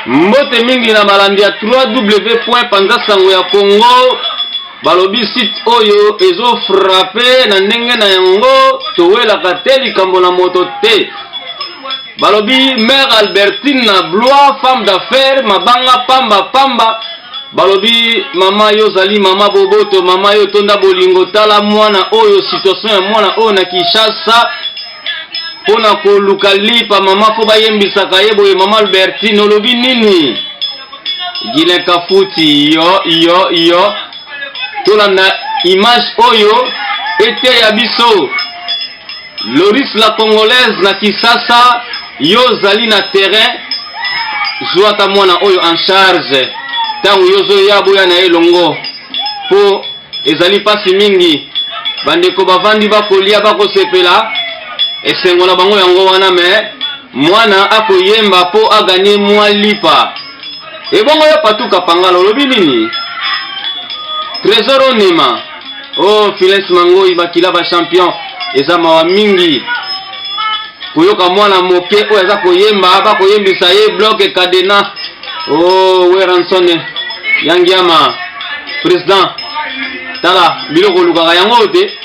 Mbote mingi na balandi ya www.panza sango ya Congo. Balobi site oyo ezo frappe na ndenge na yango, towelaka te likambo na moto te. Balobi mère Albertine na Blois, femme d'affaires, mabanga pamba pamba. Balobi mama yo ozali mama boboto, mama yo tonda bolingo, tala mwana oyo, situation ya mwana oyo na Kinshasa mpo na koluka lipa mama fo bayembisaka ye boye. Mama Albertine olobi nini? Guylain Kafuti yo yo yo, tolanda image oyo eteya biso. Loris la congolaise na Kisasa, yo ozali na terrain, zwa ata mwana oyo en charge ntango yo ozoya, boya na ye elongo mpo ezali mpasi mingi. Bandeko bavandi bakolia bakosepela, esengo na bango yango wana, me mwana akoyemba mpo aganye mwa lipa. Ebongo yo Patuka Pangala olobi nini? Trésor Onema, oh Philes Mangoi, makila ba champion, eza mawa mingi koyoka mwana moke oyo aza koyemba, bakoyembisa ye bloc cadena. Oh Werrason Yangiama président, tala biloko olukaka yango te,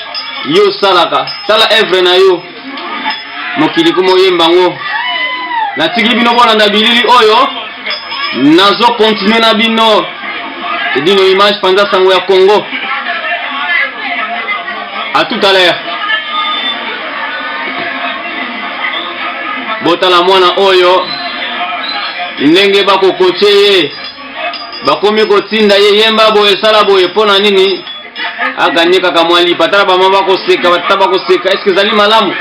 yo osalaka, tala œuvre na yo mokili kuma oyemba yango. Natiki bino bolanda bilili oyo, nazo continuer na bino edino image panza sango ya Congo. À tout à l'heure. Botala mwana oyo ndenge bakokoche ye, bakomi kotinda ye yemba boye sala boye, mpo na nini aganye kaka mwa lipa. Tala bamama bakoseka, batata bakoseka, eske ezali malamu?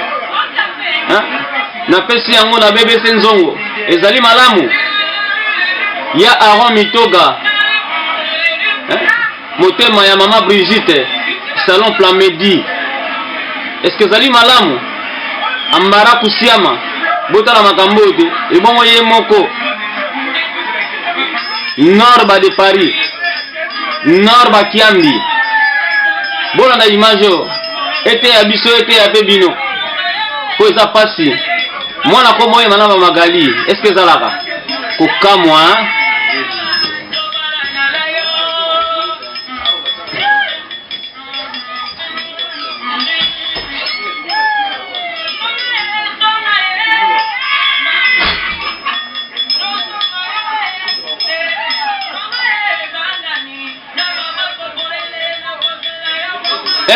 Napesi yango na BBC Nzongo, ezali malamu? Ya Aaron Mitoga, motema ya mama Brigitte, salon Plamedi, eske ezali malamu? Ambara Kusiama, botala makambo oyo te, ebongo ye moko Norba de Paris, Norba Kiambi, bolanda image oyo eteya biso, eteya mpe bino, po eza pasi. Mwana kombo oyema na Magali, eske ezalaka kokamwa?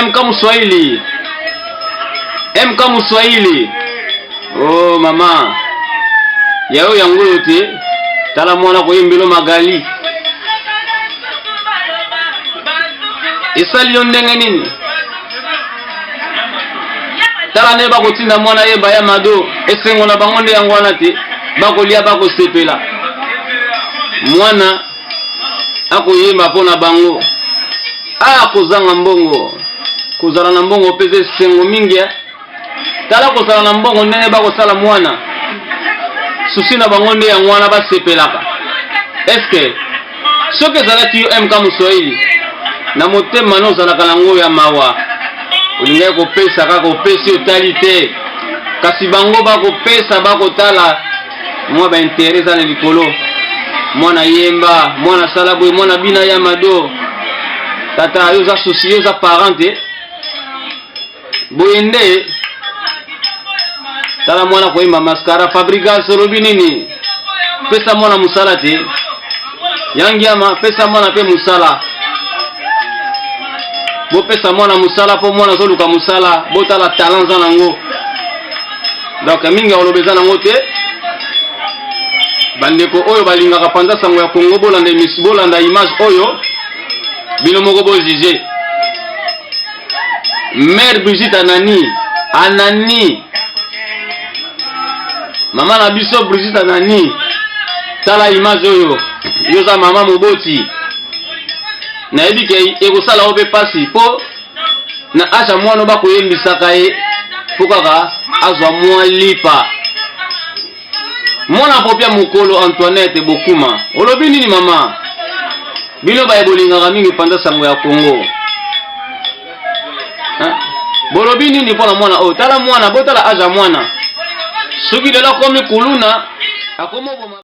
MK Muswahili, MK Muswahili. Oh mama, yayo yango oyo te, tala mwana koyembelo Magali. Esali yo ndenge nini? Tala nde bakotinda mwana yeba ya Mado, esengo na bango nde yango wana te, bakolia bakosepela. Mwana akoyemba mpo na bango. Ah, kozanga mbongo, kozala na mbongo mpe eza esengo mingi. Tala kozala na mbongo ndenge bakosala mwana, susi na bango nde yango wana basepelaka. Eske soki ezalaki yo MK Muswahili na motema no ozalaka nango ya mawa, olingaki kopesa kaka, opesi otali te, kasi bango bakopesa bakotala mwa ba intérêt eza na likolo. Mwana yemba, mwana sala boye, mwana bina ya Mado. Tata yo oza souci, yo oza parent te, boye nde. Tala mwana koyemba mascara. Fabrigas olobi nini? Pesa mwana mosala te, Yangiama, pesa mwana mpe mosala. Bopesa mwana mosala mpo mwana azoluka mosala. Botala talent aza nango. Donc mingi ya koloba eza nango te. Bandeko oyo balingaka panza sango ya Congo, bolanda emission, bolanda image oyo, bino moko bojuge. Mère Brigitte Anani, Anani, mama na biso Brigitte Anani, tala image oyo, yo oza mama moboti, nayebi ke ekosala yo mpe pasi mpo na age ya mwana bakoyembisaka ye mpo kaka azwa mwa lipa. Mwana popia mokolo Antoinette Bokuma, olobi nini mama? Bino baye bolingaka mingi panza sango ya Congo, bolobi nini mpona mwana oyo? Tala mwana, botala age ya mwana, soki lelo akomi kuluna akomi oboma.